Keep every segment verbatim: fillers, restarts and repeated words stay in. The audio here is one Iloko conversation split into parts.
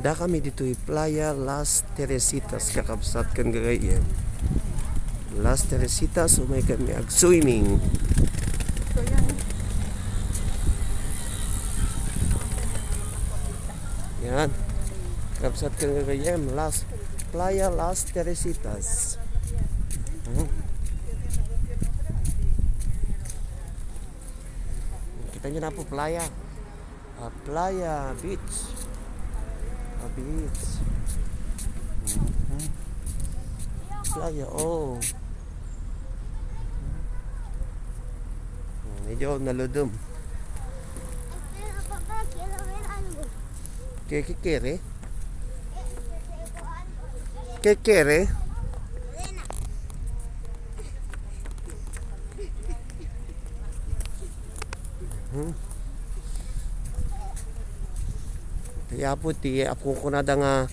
Adda kami ditoy Playa Las Teresitas, kakabsat ken gagayyem. Las Teresitas, umay kami ag-swimming. Yan. Kakabsat ken gagayyem, Las, Playa Las Teresitas. Hmm. Kita niyo na po, playa. Ah, Playa Beach. Ah, beach. Mhm. Playa, oh. Medyo naludom. Kikikiri? Kikiri? Hmm. Ti apo ti apo kunada nga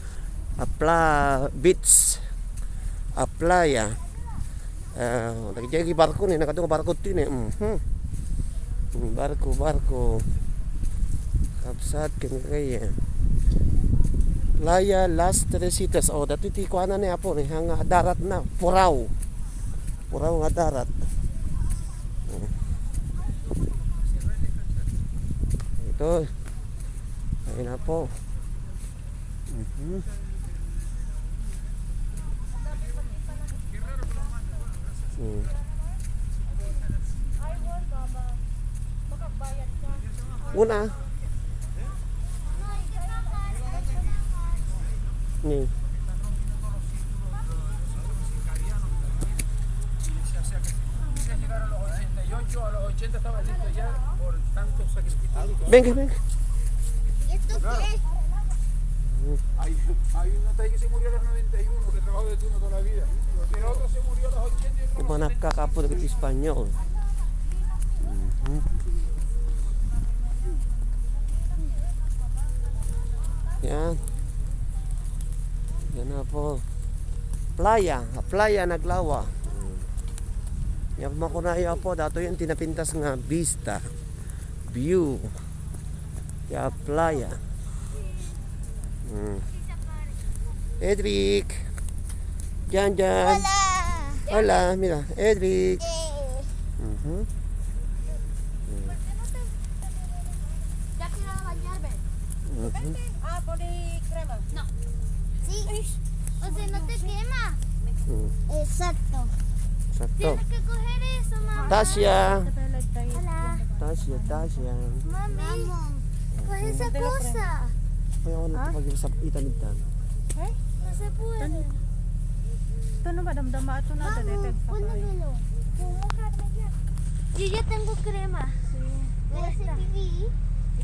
a pla-, beach, a playa. Ah, dagiti barko ni, nakadto nga barko ti ni. Mhm. Hmm, barko, barko. Kabsat, ken kaya. Playa Las Teresitas. Oh, datoy ti kuana ni apo ni, nga darat na, Purao. Purao nga darat. Ito. Ayun na po. Mhm. Hmm. Una. Ni. Venga, venga. Hay, hay un notary que se murió a los noventa y uno, que trabajó de turno toda la vida. Pero otro se murió a los ochenta y otro a los Umanak ka, kapo, dagiti Espanyol. Mhm. Yan. Yan na po. Playa, Playa Naglawa. Yan, makunayo po, dato yan, tinapintas nga vista. View. Ya, playa. Hmm. Edric. Jan, Jan. Hola. Hola, mira, Edric. Eh. Mhm. Hmm. Mhm. Ah, pone crema. No. Sí. O sea, no te quema. Hmm. Exacto. Sakto. Tienes que coger eso, mamá. Tasha. Hola. Tasha, Tasha. Mami, coge esa cosa. Ay, ako na. Ha? Ito pag-usap, itanid tan. Eh? No se puede. Ito na, madamdama. Ito na, Mamo, dali, pag-, pwede pakain. Melo. Kumuha na yan. Yo ya tengo crema. Sí. Esta.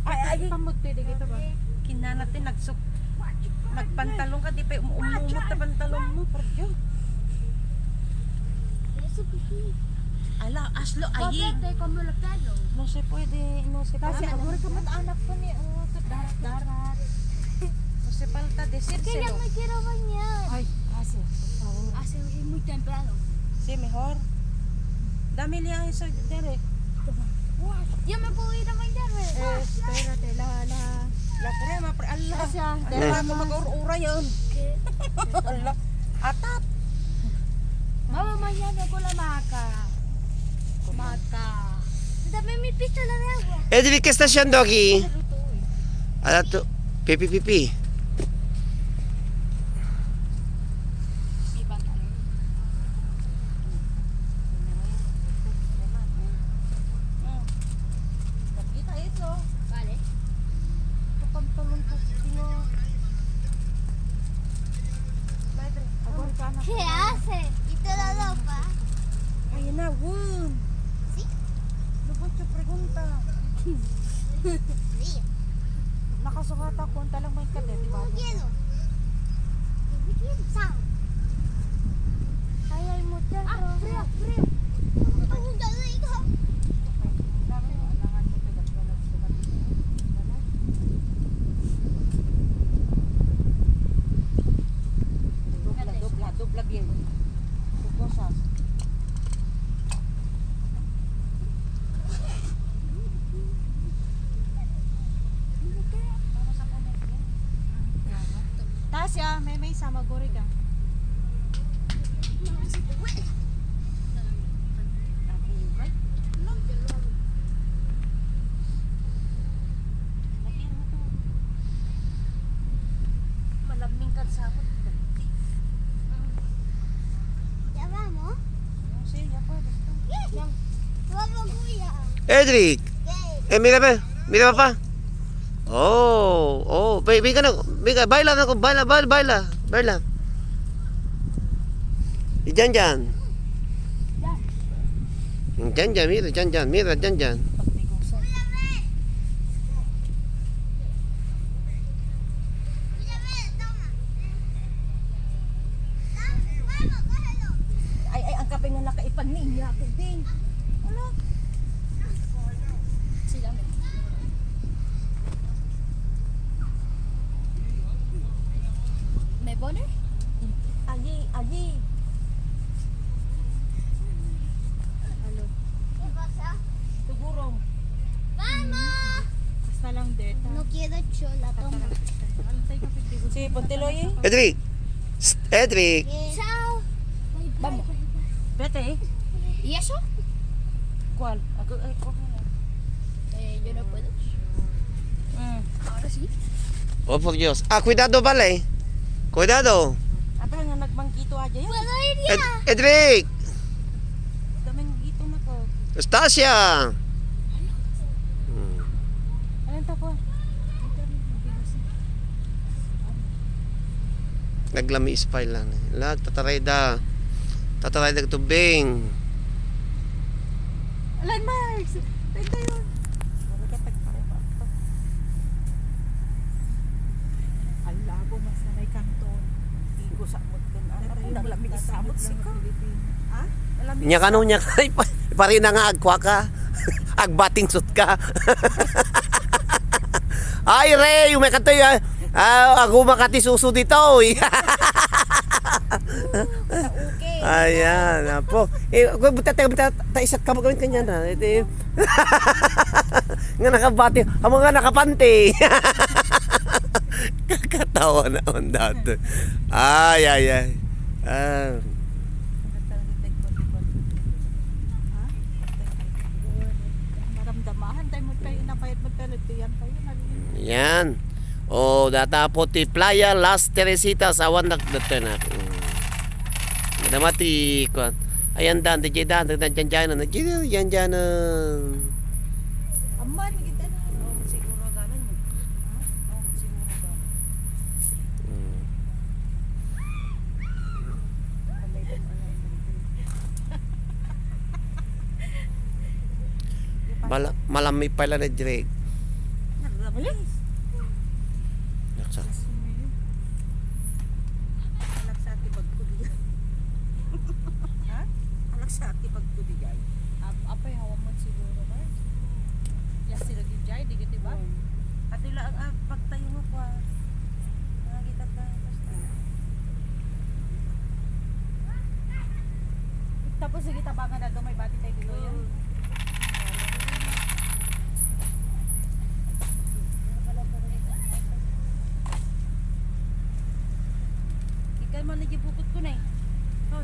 Ay, ay. Pamutid, di kita ba? Kinana ti nagsuk-, nagpantalon ka, di pa um-, umumot na pantalon mo, por Dios. Ala, aslo, ayig. No se puede, no se puede. Kasi amor ka mat anak ko ni, oh, darat-darat. No se falta decírselo. Kaya may kirawan yan. Ay, kasi, por favor. Kasi muy temprano. Sí, mejor. Dame liang iso dere. Yo me puedo ir a bañarme. Eh, espérate, la, la, la crema, pre, ala. Gracias. Ala, ako mag-ur-ura yan. Ala, atap. Mama, mañana con la maca. Maca. Dame mi pistola de agua. Eh, di ka station, Doggy. Ala to, pipi, pipi. ¿Qué hace? ¿Quita la ropa? Ay, na, wun. ¿Sí? Ano ba yung pregunta? Sí. Nakasukat ako, ang talang may kadet, di ba? Yung yelo. Yung yelo, sound. Ay, ay, mo dyan, ah, bro. Frío, frío. Ang galing, ha? Dobla, dobla, dobla bien. Sus cosas. Vamos a poner bien. Siya, may, may isa, maguri ka. Malaming kan sabot. Yawa mo? Siya, pwede. Yes. Wawa, kuya. Edric! Yes. Eh, mira pa. Mira pa. Oh, oh, be, be ka na, be ka, baila na ko, baila, baila, baila, baila. Diyan, diyan. Diyan, diyan, mira, diyan, diyan, mira, diyan, diyan. Ay, ay, ang kape nga nakaipag ni Inya, Kevin. Ano? Sila, may. May boner? Ayi, ayi. Ano? Tugurong. Mama! Basta lang deta. No quiero chola, toma. Si Ponte Loy? Edric! Psst, Edric! Ciao! Vamos. Vete, eh. ¿Y eso? ¿Cuál? Ako, ay, ko na. Eh, yo no puedo. Mm. Ahora sí. Oh, por Dios. Ah, cuidado, vale. Cuidado. Apa nga nagmanggito aja yan? Puedo ir ya. Ed-, Edric! Daming gito na ko. Estacia! Hmm. Anong tapo? Naglami ispay lang. Lag, tatarayda. Tatarayda tubing. Alan Marks! Thank you. Ang lago, mas na may kanton. Di ko sa amot kan. Ano, naglami isamot si ka? Ha? Naglami. Nya kano, nya ka, ipa-, iparina nga agkua ka. Agbating sut ka. Ay, Ray, umay ka to, ah. Ah, ako makatisuso dito, eh. Okay. Ayan, apo. Eh, kung buta tayo, buta tayo, isat ka mo gawin kanya na. Ito yung nga nakabati, ang mga nakapanti. Kakatawa naman dati. Ay, ay, ay. Ah. Maramdamahan tayo mo tayo, nabayad mo tayo, tiyan tayo, nalilin. Yan. O, datapo ti Playa Las Teresitas, awan nak-, datan na. Mm. Madama ti, kuwan. Ayan, dan, di dan, dan, dan, dan, dan, dan, dan, dan, dan. Amman, kita na. Oh, siguro ganun. Ha? Oh, siguro ganun. Mm. Mala-, malami pala ni Drake. Naglamis. Naksa. Alak sa ati bagko di. Ha? Alak sa ati bagko di, jay. Ap-, apay, hawa mo siguro, ba? Yes, sila di, jay, di kita, ba? Hmm. Ati la, ah, pagtayo mo pa. Nakakita ka, basta. Tapos, sige, tabangan na to, may bati tayo dito, yun. Ikaw man, nagibukot ko na, eh. Hoy.